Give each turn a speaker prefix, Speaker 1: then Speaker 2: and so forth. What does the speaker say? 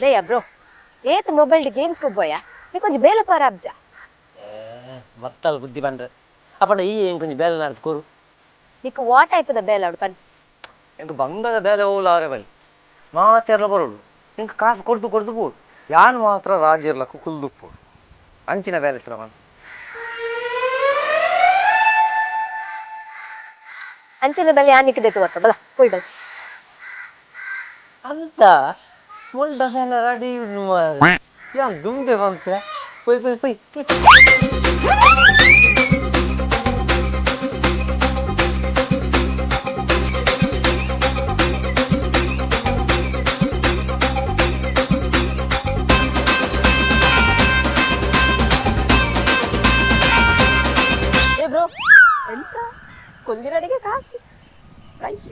Speaker 1: ದಯ್ಯ bro, ಏತ್ mobile games ಗೊಬ್ಬೋಯ, ನಿಕೊಂಜಿ ಬೇಲೆ ಪಾರ ಅಬ್ಜ.
Speaker 2: ಬತ್ತಲ್ ಬುದ್ಧಿ ಪಂಡ್ರೆ ಅಪ್ಪಂಡ ಈ ಎಂಕೊಂಜಿ ಬೇಲೆ ನಾಡ್ದು ಕೊರು.
Speaker 1: ನಿಕ್ ವಾ ಟೈಪ್ ದ ಬೇಲೆ ಅವಡು ಪನ್?
Speaker 2: ಎಂಕ್ ಬಂಗದ ಬೇಲೆ ಓಲ ಆರೆ ಬಲ್ಲಿ, ಮಾತೆರ್ಲ ಬರೋಡು, ಎಂಕ್ ಕಾಸು ಕೊರ್ದು ಕೊರ್ದು ಬೋಡು, ಯಾನ್ ಮಾತ್ರ ರಾಜೆರ್ಲಕ್ಕ ಕುಲ್ದುಪ್ಪೊಡು, ಅಂಚಿನ ಬೇಲೆ ಇತ್ತಿನ ಪಂಡ.
Speaker 1: ಅಂಚಿನ ಬೇಲೆ ಯಾನ್ ನಿಕ್ ದೆತ್ತು ಬರ್ಪ, ಬಲ ಪೋಯ್ ಬಲ.
Speaker 2: ಅಂತ ಮುಲ್ದ ಬೇಲೆ ರೆಡಿ ಮಾರ್ರೆ. ಯಾನ್ ದುಂಬೆ ಬಂತೆ, ಪೋಯ್ ಪೋಯ್ ಪೋಯ್ ಪೋಯ್.
Speaker 1: ಏ ಬ್ರೋ, ಎಂತ ಕೊಲ್ಲಿನಡಿಗೆ ಕಾಸು ಪ್ರೈಸ್.